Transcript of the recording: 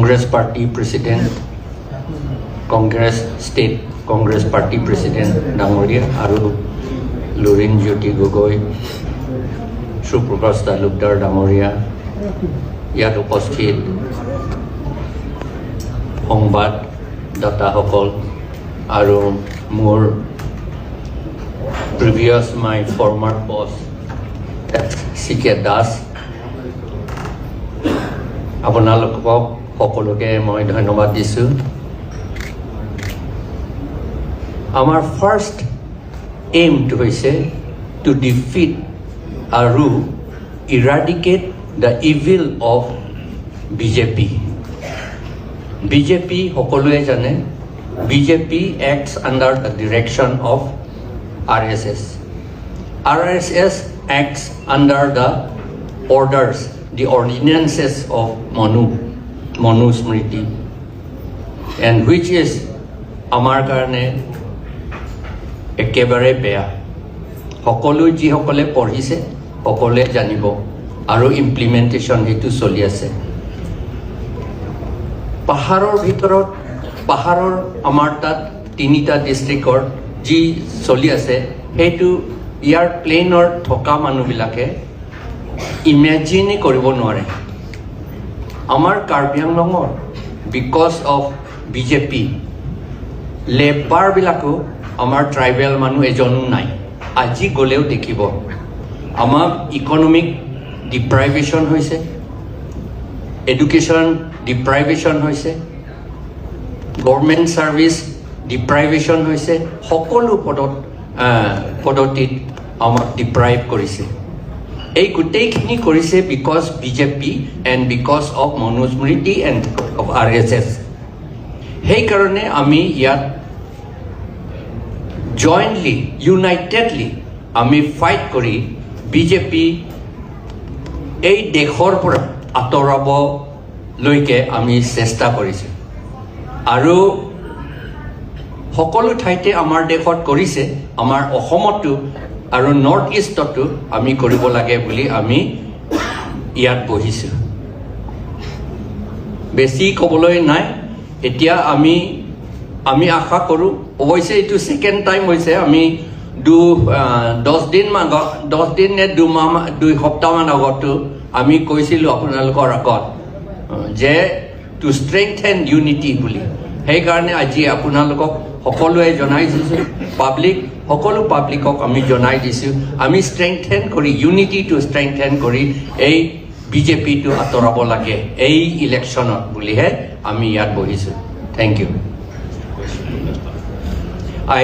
Congress party president, Congress, state Congress party president ডাঙৰীয়া আৰু লুৰিণ জ্যোতি গগৈ, সুপ্ৰকাশ তালুকদাৰ ডাঙৰীয়া, ইয়াত উপস্থিত সংবাদদাতাসকল আৰু মোৰ previous, my former boss C কে দাস, আপোনালোকক সকলোকে মই ধন্যবাদ দিছোঁ। আমাৰ ফাৰ্ষ্ট এইমটো হৈছে টু ডিফিট আৰু ইৰাডিকেট the evil of BJP. BJP সকলোৱে জানে, BJP acts under the direction of RSS. RSS acts under the orders, the ordinances of Manu Smriti, and which is আমাৰ কাৰণে একেবাৰে বেয়া। সকলো যিসকলে পঢ়িছে, সকলোৱে জানিব আৰু ইমপ্লিমেণ্টেশ্যন সেইটো চলি আছে। পাহাৰৰ ভিতৰত, পাহাৰৰ আমাৰ তাত তিনিটা ডিষ্ট্ৰিক্টৰ যি চলি আছে, সেইটো ইয়াৰ প্লেইনৰ থকা মানুহবিলাকে ইমেজিনেই কৰিব নোৱাৰে। আমাৰ কাৰ্বি আংলঙৰ because of BJP লেবাৰবিলাকো আমাৰ ট্ৰাইবেল মানুহ এজনো নাই। আজি গ'লেও দেখিব। আমাক ইকনমিক ডিপ্ৰাইভেশ্যন হৈছে, এডুকেশ্যন ডিপ্ৰাইভেশ্যন হৈছে, গভৰ্ণমেণ্ট ছাৰ্ভিচ ডিপ্ৰাইভেশ্যন হৈছে। সকলো পদত পদ্ধতিত আমাক ডিপ্ৰাইভ কৰিছে। এই গোটেইখিনি কৰিছে because BJP and because of Manusmriti and of RSS. সেইকাৰণে আমি ইয়াত জইণ্টলি, ইউনাইটেডলি আমি ফাইট কৰি বিজেপি এই দেশৰ পৰা আঁতৰাবলৈকে আমি চেষ্টা কৰিছোঁ। আৰু সকলো ঠাইতে আমাৰ দেশত কৰিছে, আমাৰ অসমতো আৰু নৰ্থ ইষ্টতো আমি কৰিব লাগে বুলি আমি ইয়াত বহিছোঁ। বেছি ক'বলৈ নাই। এতিয়া আমি আশা কৰোঁ, অৱশ্যে এইটো ছেকেণ্ড টাইম হৈছে। আমি 10 দিন আগত, 10 দিন নে 2 মাহ, 2 সপ্তাহমান আগতো আমি কৈছিলোঁ আপোনালোকৰ আগত যে টু ষ্ট্ৰেংথেন ইউনিটি বুলি। সেইকাৰণে আজি আপোনালোকক সকলোৱে জনাই দিছোঁ, পাব্লিক, সকলো পাব্লিকক আমি জনাই দিছোঁ, আমি ষ্ট্ৰেংথেন কৰি, ইউনিটিটো ষ্ট্ৰেংথেন কৰি এই বিজেপিটো আঁতৰাব লাগে এই ইলেকশ্যনত বুলিহে আমি ইয়াত বহিছোঁ। Thank you. I